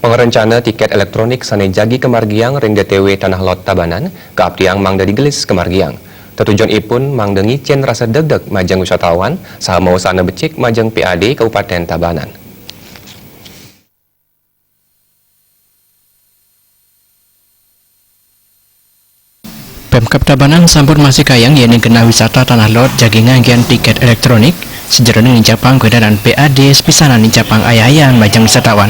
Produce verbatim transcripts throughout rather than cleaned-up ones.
Pangarencana tiket elektronik sane jagi kamargiang ring D T W Tanah Lot Tabanan, kaaptiang mangda digelis kamargiang. Tetujonipun mangda ngicen rasa degdeg majeng wisatawan, saha maosana becik majeng P A D Kabupaten Tabanan. Pemkab Tabanan sampun mastikayang yening genah wisata Tanah Lot jagi nganggen tiket elektronik, sajeroning nincapang kuindanan P A D sapisanan nincapang ayayan majeng wisatawan.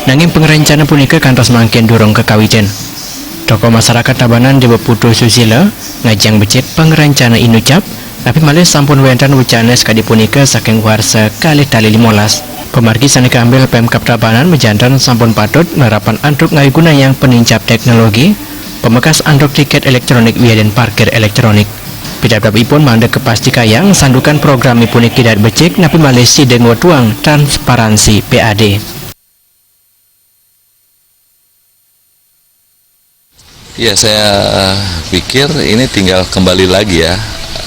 Nanging pangrencana punika kantos mangkin durung kakawitin. Tokoh masyarakat Tabanan Dewa Putu Susila ngajeng becik pangrencana inucap, napi malih sampun wenten wecana sakadi punika saking warsa kalih tali limolas. Pamargi sane kaambil Pemkab Tabanan majanten sampun patut nerapan antuk ngagunayang panincap teknologi, pamekas antuk tiket elektronik wiadin parkir elektronik. Pidabdabipun mangda kapastikayang santukan programipun kidat becik napi malih sida ngwetuang transparansi P A D. Ya, saya pikir ini tinggal kembali lagi ya,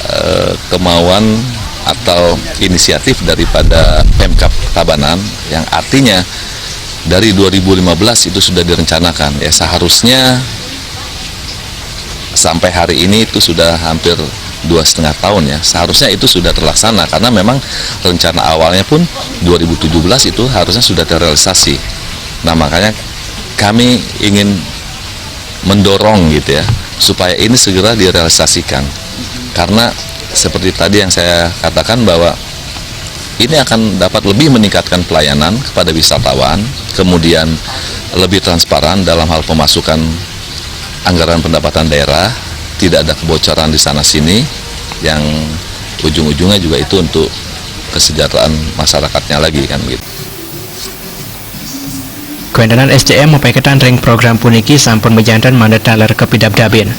eh, kemauan atau inisiatif daripada Pemkab Tabanan, yang artinya dari dua ribu lima belas itu sudah direncanakan. Ya, seharusnya sampai hari ini itu sudah hampir dua setengah tahun ya. Seharusnya itu sudah terlaksana karena memang rencana awalnya pun dua ribu tujuh belas itu harusnya sudah terrealisasi. Nah, makanya kami ingin mendorong gitu ya, supaya ini segera direalisasikan. Karena seperti tadi yang saya katakan, bahwa ini akan dapat lebih meningkatkan pelayanan kepada wisatawan, kemudian lebih transparan dalam hal pemasukan anggaran pendapatan daerah, tidak ada kebocoran di sana sini, yang ujung-ujungnya juga itu untuk kesejahteraan masyarakatnya lagi, kan gitu. Kawéntenan S D M mapaiketan ring program puniki sampun majanten mangda taler kapidabdabin.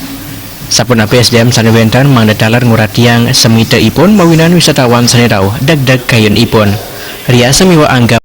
Sapunapi S D M sane wenten mangda taler nguratiang semitaipun mawinan wisatawan sane rauh degdeg kayunipun. Riasa miwah anggap